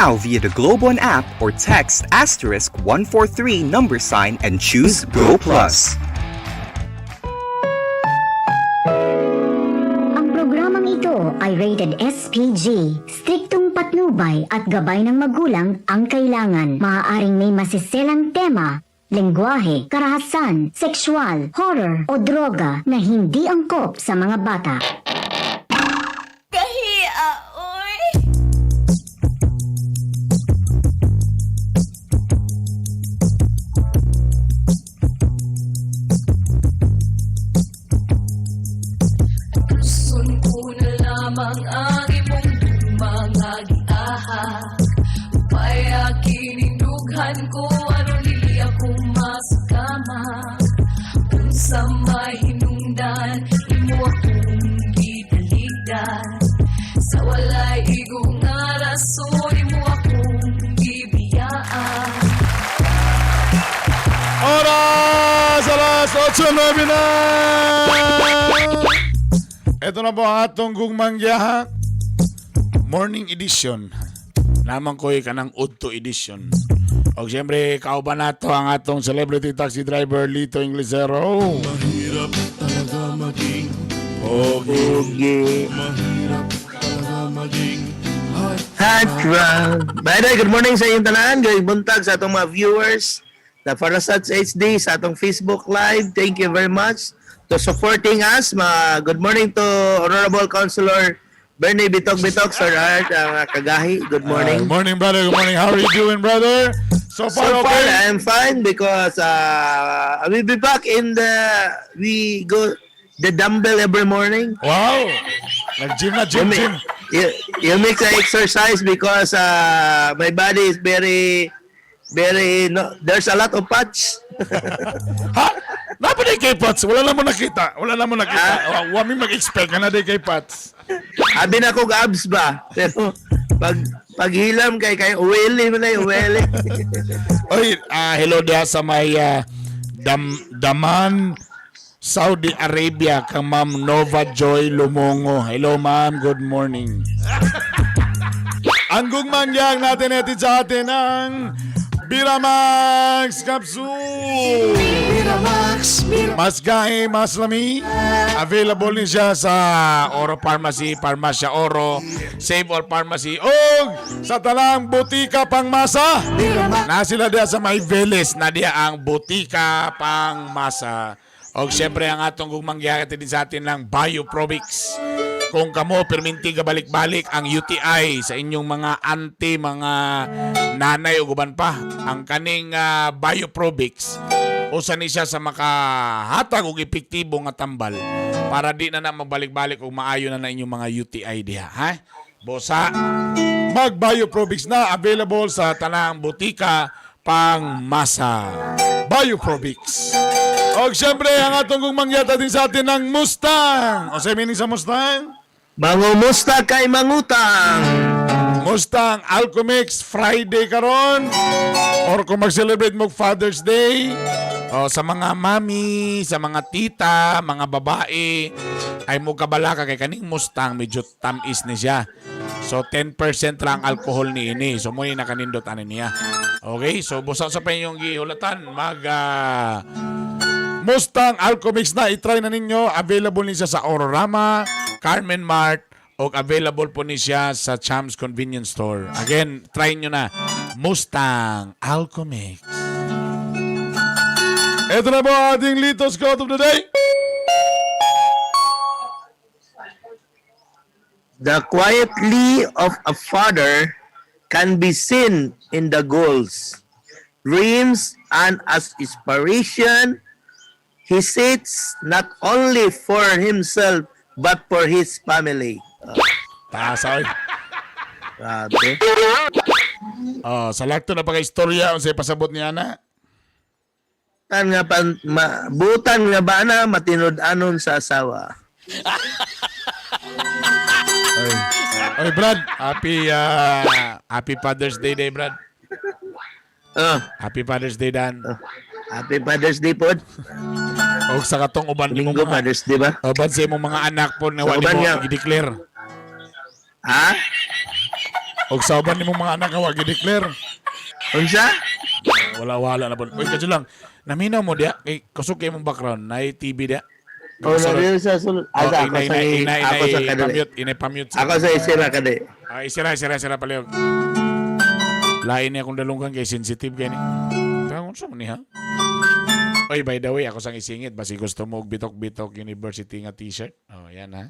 Now via the Globe One app or text *143 number sign and choose Go Plus. Ang programang ito ay rated SPG. Striktong patnubay at gabay ng magulang ang kailangan. Maaaring may masiselang tema, lengguwahe, karahasan, sexual, horror o droga na hindi angkop sa mga bata. Kahia, oy. Gusto ko na lamang ang imong mga giahak. Upay kinindugan ko aron dili ako masakama. Unsa may hinungdan imo akong gitaligdan. Sa walay igo nga rason imo akong gibiyaan. Oras! Alas 8:09 na! Ito na po ang atong gugmang giyaha. Morning edition. Naman ko'y kanang Udto edition. O siyempre, kauban nato ang atong celebrity taxi driver, Lito Inglesero. Mahirap talaga maging Pogi. Mahirap talaga maging hot. Hot rod. By the way, good morning sa inyong tanan. Good buntag sa atong mga viewers sa Farasats HD, sa atong Facebook Live. Thank you very much to supporting us. Mga good morning to Honorable Councilor Bernie Bitok Bitok, Sir Art, ang Kagahi. Good morning. Morning, brother. Good morning. How are you doing, brother? So far, So far, okay? I'm fine because I will be back in the, we go the dumbbell every morning. Wow! Nag-gym na, gym, You gym. You make the exercise because my body is very, very, no, there's a lot of patch. Ha? Napa di kay Pats? Wala na mo nakita. Wala na mo nakita. Wa mi mag-expect nga na di kay Pats. Abi na kog abs ba? Pero pag paghilam kay kay uweli mo na yung uweli. Oy, hello diha sa may Daman, Saudi Arabia kang Ma'am Nova Joy Lumongo. Hello ma'am, good morning. Ang gugmangyang natin eti sa atin ang Biramax Capsule. Mas gahi, mas lami. Available ni siya sa Oro Pharmacy, Parmasya Oro, Save All Pharmacy, o sa talang butika pangmasa. Na sila diya sa may Veles, na diya ang butika pangmasa. O siyempre ang atong gugmangyari din sa atin ng Bioprobics. Kung kamo perminti balik-balik ang UTI sa inyong mga auntie, mga nanay o guban pa, ang kaning Bioprobics usa ni siya sa makahatag og epektibo nga tambal para di na na magbalik-balik og maayo na na inyong mga UTI diha, ha? Bosa, mag Bioprobics na available sa tanang butika pang masa. Bioprobics. Og siyempre, ang atong gugmangyata din sa atin ng Mustang. O sa meaning sa Mustang? Mangumusta kay mangutang. Mustang Alchemix Friday karon or kung mag-celebrate mo Father's Day o sa mga mami, sa mga tita, mga babae ay mo kabala ka kay kaning Mustang medyo tamis ni siya. So 10% lang alcohol ni ini. So mo ni nakanindot ani niya. Okay, so busa sa pa inyong gihulatan mag Mustang Alchemix na itry na ninyo. Available ni siya sa Ororama, Carmen Mart, o available po ni siya sa Champs Convenience Store. Again, try nyo na. Mustang Alchemix. Ito na po ang ating Lito's Quote of the Day. The quietly of a father can be seen in the goals, dreams, and as inspiration he sits not only for himself but for his family. Taas, oy. Grabe. Oh, sa lakto na pagka-istorya, unsay pasabot niya na. Butan nga pan, ma, butan nga ba na matinud-anon sa asawa. Oy. Oy, Brad. Happy Happy Father's Day day, Brad. Oh, Happy Father's Day dan. happy Father's Day pod. Og sa katong uban nimong Domingo mga Father's Day ba? uban sa imong mga anak po na Sa wala uban mo nga. i-declare. Ha? Og sa uban nimong mga anak nga wa gi-declare. Unsa? Wala wala na po. Uy, kadyo lang. Naminaw mo diya kay kusog kay imong background, nay TV diya. Oh, na sa sulod. Oh, Asa ako inay, sa inay, inay, ako sa inay, kadali. pamute, inay pamute. Ako sa isira kadali. Ay, sira, sira, sira palihog. Lain niya akong dalunggan kay sensitive kay ni. Tangon sa man niya. Oy, by the way, ako sang isingit basi gusto mo og Bitok-Bitok University nga t-shirt. Oh, yan ha.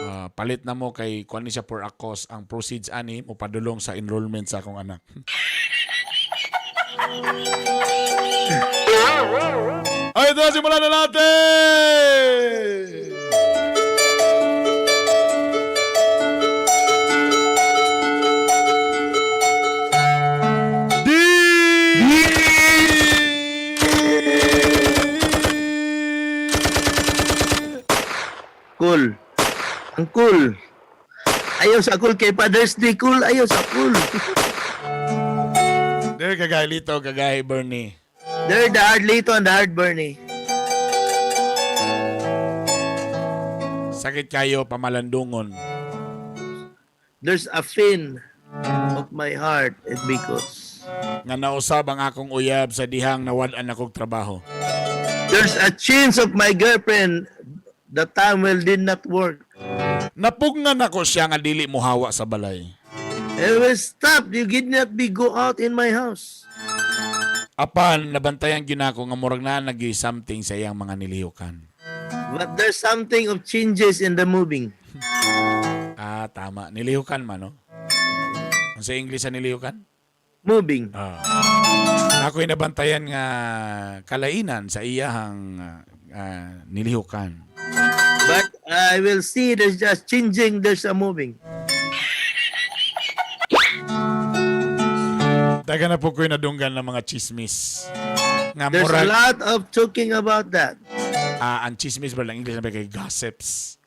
Ah, palit na mo kay kuan ni siya for a cause ang proceeds ani mo padulong sa enrollment sa akong anak. Ay, ito na, simulan na natin! D! Cool. Ang cool. Ayaw sa cool kay Father's Day cool. Ayaw sa cool. There, kagay Lito, kagay Bernie. There the hard Lito and the hard Bernie. Sakit kayo, pamalandungon. There's a fin of my heart it because Nga nausab ang akong uyab sa dihang nawad-an akong trabaho. there's a chance of my girlfriend the time will did not work. Napugnan ako siya nga dili mohawa sa balay. It will stop. You did not be go out in my house. Apan, nabantayan gyud nako nga murag naa nagi something sa iyang mga nilihukan. But there's something of changes in the moving. Ah, tama. Nilihukan man, no? Ang sa English sa nilihukan? Moving. Ah. Ako'y nabantayan nga kalainan sa iyahang nilihukan. But I will see there's just changing, there's a moving. Daga na po ko'y nadunggan ng mga chismis. Nga There's a murag, lot of talking about that. ang chismis ba lang English na ba kay gossips?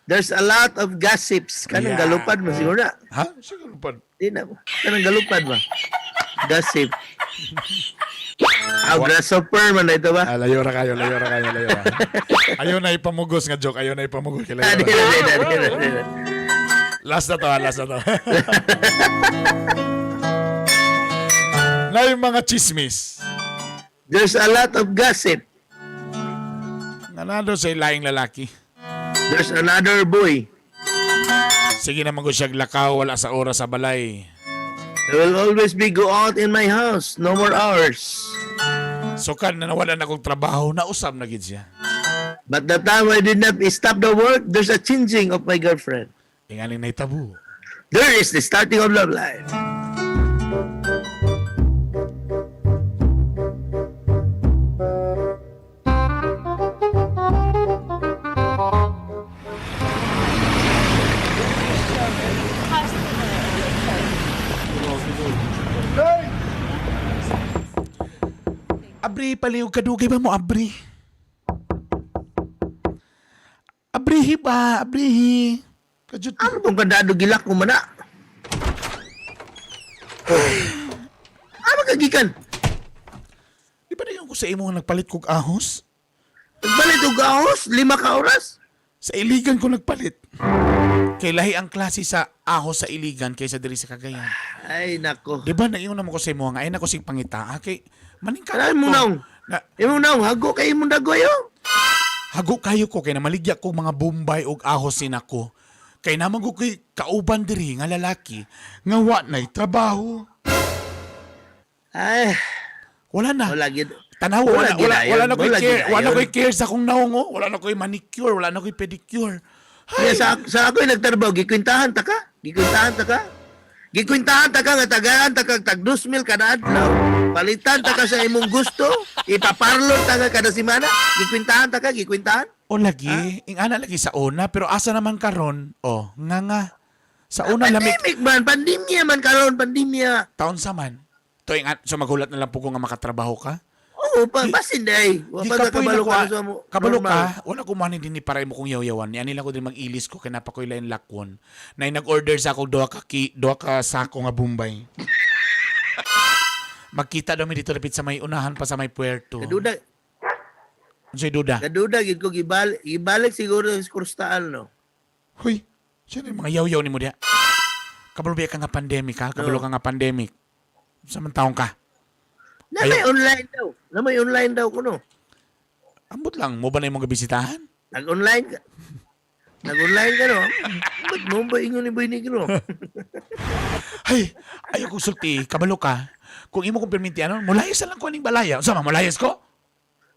There's a lot of gossips. Kanang Yeah. galupad mo siguro na. Ha? Siguro pa. Di na. Kanang galupad ba? Gossip. Ah, grasshopper man na ito ba? Ah, layo ra kayo, layo ra kayo, layo ra. Ayaw na ipamugos nga joke, ayaw na ipamugos kay Ah, layo di ra. na, di na, di na, di na. Last na to, ah, last na to. Na yung mga chismis. There's a lot of gossip. Nga nando sa ilaing lalaki. There's another boy. Sige naman ko siya lakaw, wala sa oras sa balay. I will always be go out in my house. No more hours. Sukan na nawalan akong trabaho, nausab na gid siya. But the time I did not stop the work, there's a changing of my girlfriend. Ingaling nahitabo. There is the starting of love life. Abri, paliw kadugay ba mo, abri? Abrihi ba? Abrihi. Kajut. Ano tong kandado gilak mo man na? Oh. Ano ka gikan? Di ba na ko sa imo nga nagpalit kog ahos? Nagbalit og ahos, 5 ka oras. Sa Iligan ko nagpalit. Kay lahi ang klase sa ahos sa Iligan kaysa diri sa Cagayan. Ay nako. Di ba naingon naman ko sa imo nga ay nako sig pangita ah, kay maning ka. Ay, mo naong. Na, Imong naong hago kay imong dagoy oh. Hago kayo ko kay namaligya ko mga Bombay og ahos sinako. Kay naman ko kay kauban diri nga lalaki nga wa na'y trabaho. Ay, Wala na. wala gid. Tanaw, wala, Wala wala, wala, na ko'y wala care, wala na ginayon. ko'y care sa akong naong, oh. Wala na ko'y manicure, wala na ko'y pedicure. Kaya sa ako nagtrabaho, gikwintahan ta ka. Gikwintahan ta ka. Gikwintahan ta ka nga tagaan ta ka tag 2,000 kada adlaw. Palitan ta ka sa imong gusto, ipaparlor ta ka kada semana. Gikwintahan ta ka, gikwintahan. O lagi, ing ana lagi sa una, pero asa naman karon? Oh, nga nga. Sa una lami Pandemic man, pandemya man karon, pandemya. taon sa man. To ing so maghulat na lang po ko nga makatrabaho ka. Oo, pa, basin day. Wa Di pa kapoy kabalo na ko, ka ah. sa mo. Kabalo normal. ka, wala ko manin din ni para mo kong yaw-yawan. Ni ani lang ko din mag-ilis ko kay napakoy lain lakwon. Na nag-order sa ako duha ka sako nga Bombay. Magkita daw mi dito lapit sa may unahan pa sa may puerto. Kaduda, Unsay duda? kaduda gid ko gibalik, gibalik siguro sa Crystal no. Huy, siya na yung mga yaw-yaw ni mo diha. Kabalo biya ka nga pandemic ha? Kabalo ka nga pandemic. Sa man taong ka? Na may online daw. Na may online daw kuno. Ambot lang, mo ba na imong gabisitahan? Nag-online ka. Nag-online ka no? Ba't mo ba ingon ni Boy Negro? Ay, ayaw kong sulti, kabalo ka. Kung imo kong perminti, ano, mulayas na lang ko aning balaya. Unsa man, mulayas ko?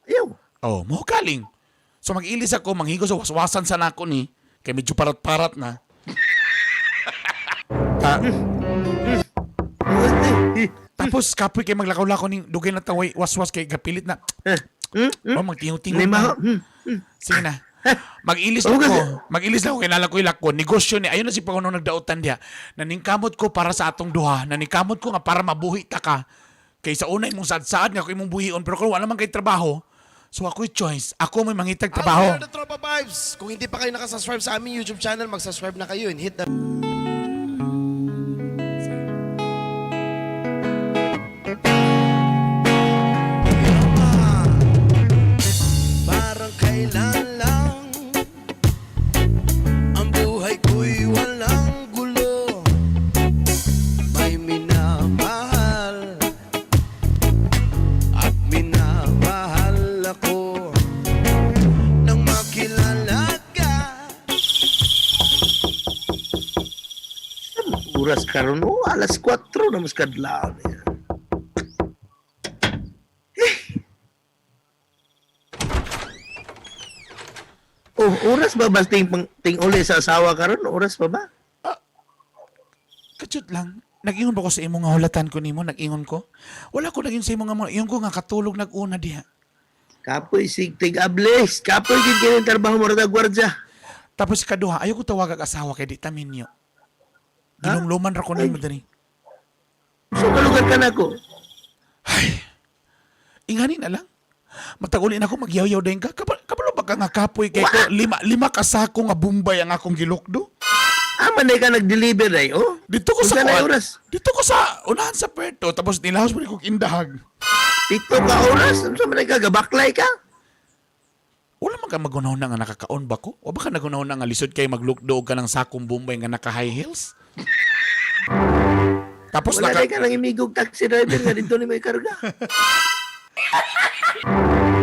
Ayaw. Oh, mo kaling. So mag-ilis ako, manghigo sa waswasan sa nako ni, kay medyo parat-parat na. Ta- tapos kapoy kay maglakaw-lakaw ning dugay na taway waswas kay gapilit na. Oh, magtingo-tingo May na. maho. Sige na. Mag-ilis Oh, lang ko. kasi- Mag-ilis lang ko kay nala ko ilako. Negosyo ni ayon na si Pangulo nagdaotan diha. Naningkamot ko para sa atong duha. Naningkamot ko nga para mabuhi ta ka. Kay sa una imong saad-saad nga ako imong buhion pero kung wala man kay trabaho, so ako'y choice. Ako may mangitag trabaho. Out there, the Tropa Vibes! Kung hindi pa kayo nakasubscribe sa aming YouTube channel, mag-subscribe na kayo and hit the Parang kailan lang ang buhay ko'y walang gulo. May minamahal at minamahal ako nang makilala ka. Oras karon oh, alas 4 na mas kadlaw niya. Eh. Oh, oras ba ba ting, ting uli sa asawa karon? Oras pa ba? Katsut lang. Nag-ingon ba ko sa imong nga hulatan ko nimo? Nag-ingon ko? Wala ko nag-ingon sa imong nga mga. Ingon ko nga katulog nag-una diha. Kapoy sig tig ablis. Kapoy gid kini trabaho mo ra gwardya. Tapos kaduha, ayaw ko tawag ang asawa kay di ta minyo. Ginungluman ra ko nimo diri. So kalugar ka nako. Ingani na lang. Matagulin ako magyaw-yaw din ka. Kabalo ba ka nga kapoy kay ko lima lima ka sako nga Bombay ang akong gilukdo? Ah, man ka nag-deliver ay oh. Dito ko sa Unsa na kuwan. oras? Dito ko sa unahan sa Puerto tapos nilahos mo ni kog indahag. 7 ka oras. Unsa man ka gabaklay ka? Wala man ka magunaw na nga nakakaon ba ko? O baka nagunaw na nga lisod kay maglukdo og ka ng sakong Bombay nga naka high heels? Tapos Wala naka, na ka nang imigog taxi driver nga dito ni may karga.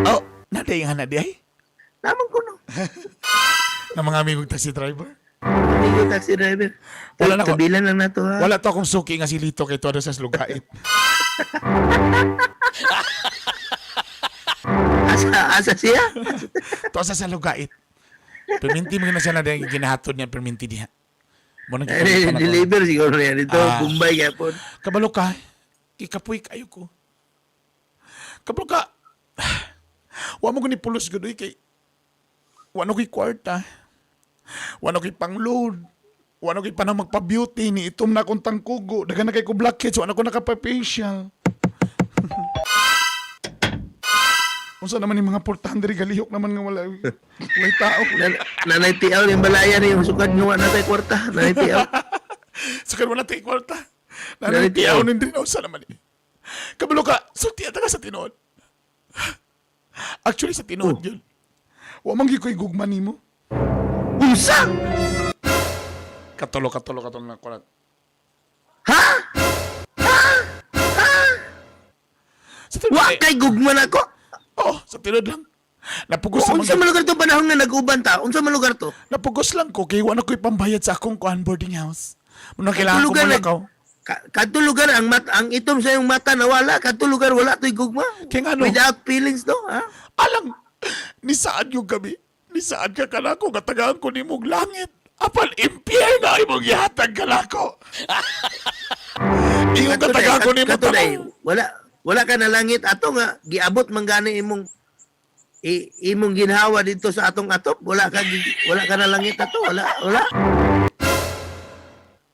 Oh, naday nga na di ay. Naman ko no. Ng mga amigong taxi driver. Imigog taxi driver. Wala na ko. Kabilan lang na to ha. Wala to akong suki nga si Lito kay tuwa sa lugait. Asa asa siya? Tuwa sa lugait. Perminti mo na siya na dahil ginahatod niya perminti diha. Mo nang Eh, gikamutan ako. deliver siguro niya dito. Ah. Bombay gyapon. Kabalo ka, ikapoy kayo ko. Kabalo ka, wa mo ko ni pulos gud oy, kay wa no ko'y kwarta. Wa no ko'y pangload. Wa no ko'y panang magpa-beauty ni itom na akong tangkugo. Dagan na kay ko blackheads, wa na ko nakapa-facial. Unsa naman yung mga portahan diri galihok naman nga wala walay tao. Nanay tiaw yung balaya ni yung sukad nga wa na tay kwarta. Nanay tiaw. So karon wala tay kwarta. Nanay Nanay tiaw tiaw. nindri na usa naman eh. Kabalo ka, sulti ata ka sa tinuod. Actually sa tinuod Oh. yun. Wa man gyud ko'y gugma nimo. Unsa? Katulo katulo katulo na kurat. Ha? Sa tinuod. Wa kay gugma nako. Oh, sa tinuod lang. Napugos sa Unsa mga man lugar to panahon nga nag-uban ta? Unsa man lugar to? napugos lang ko kay wa na ko'y pambayad sa akong kuan boarding house. Muna kailangan ko Lugar nag- mulakaw. Kadto lugar ang mat ang itom sa iyong mata nawala, kadto lugar wala to'y gugma. Kaya nga, no? Without feelings no, ha? Alang, ni saan yung gabi? Ni saan ka kanako? Katagaan ko ni mong langit. Apan impyerno ay mong ihatag kanako. Iyong Kadto day, katagaan ko ni mong kadto day, tanong. wala wala ka na langit ato nga giabot man gani imong imong ginhawa dito sa atong atop, wala ka na langit ato, wala wala.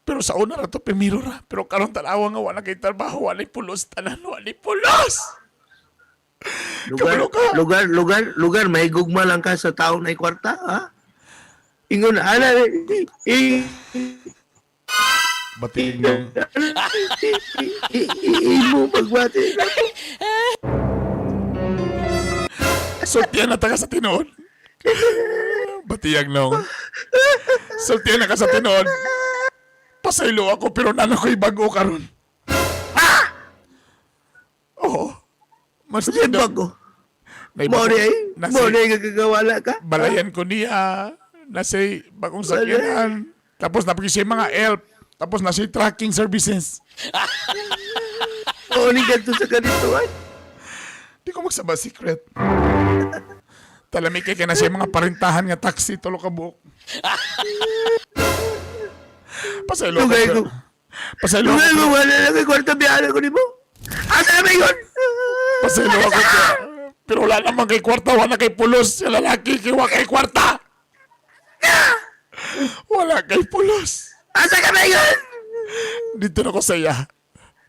Pero sa una ra to, pimiro ra. Pero karon tanawa nga wala kay trabaho, walay pulos tanan, walay pulos. Lugar Kabalo ka. lugar lugar lugar may gugma lang ka sa taon ay kwarta, ha? Ingon ana i, Batiling nung. imo pagbati. Sultian na ta ka sa tinuod. Batiyag nung. Sultian na ka sa tinuod. Pasaylo ako pero naa na ko'y bago karon. Ah! Oo. Mas Kasi bago. Mo ni ay, mo ni gagawala ka. Balayan ko niya. Nasa bagong sakyanan. Tapos napag siya mga help. Tapos nasa tracking services. Oo ni ganito sa ganito ay. Di ko magsaba secret. Talamik kay na siya mga parintahan nga taxi tulo ka buok. Pasaylo ako. Dugay pero- ko. Pasaylo ako. Dugay ko wala na kay kwarta biyana ko nimo. Asa na ba yun? Pasaylo ako. Pero wala naman kay kwarta, wala kay pulos. Sa lalaki, kay wa kay kwarta. Wala kay pulos. Asa ka ba yun? Dito na ko sa iya.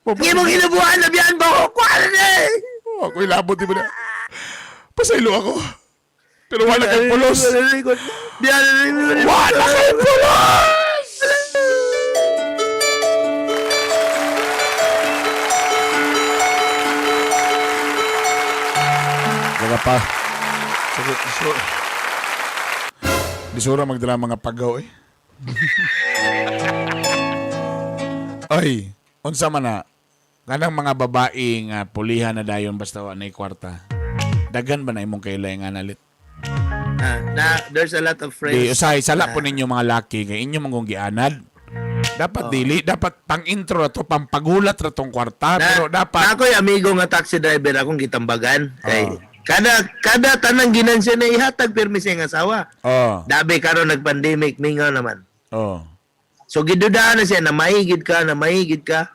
Hindi mo ginubuhan na biyan ba ko? Kuha na eh! Ako ilabot, di ba na? Pasaylo ako. Pero wala kay pulos. Wala na kay kwarta. Biyana na yun. Wala kay pulos! Daga pa. Sige, so, Disura magdala mga pagaw eh. Ay, unsa man na kanang mga babae nga pulihan na dayon basta wa nay kwarta. Dagan ba na imong kailay nga nalit? Ah, na, there's a lot of Di friends. usahay sala po ninyo mga laki kay inyo mong gianad. Dapat dili, dapat pang-intro ra to, pampagulat ra tong kwarta, Na, pero dapat na ako'y amigo nga taxi driver akong gitambagan. Kay, Ah. kada tanang ginansya na ihatag pirmi siya nga asawa. Oh, Dabi karon nag-pandemic mingaw naman. oh. So gidudaan na siya na maigid ka, na maigid ka.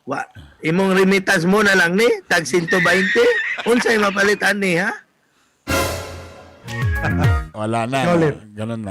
Wa, imong remittance mo na lang ni tag 120. Unsay mapalitan ni ha? Wala na. Solid. Ganun na.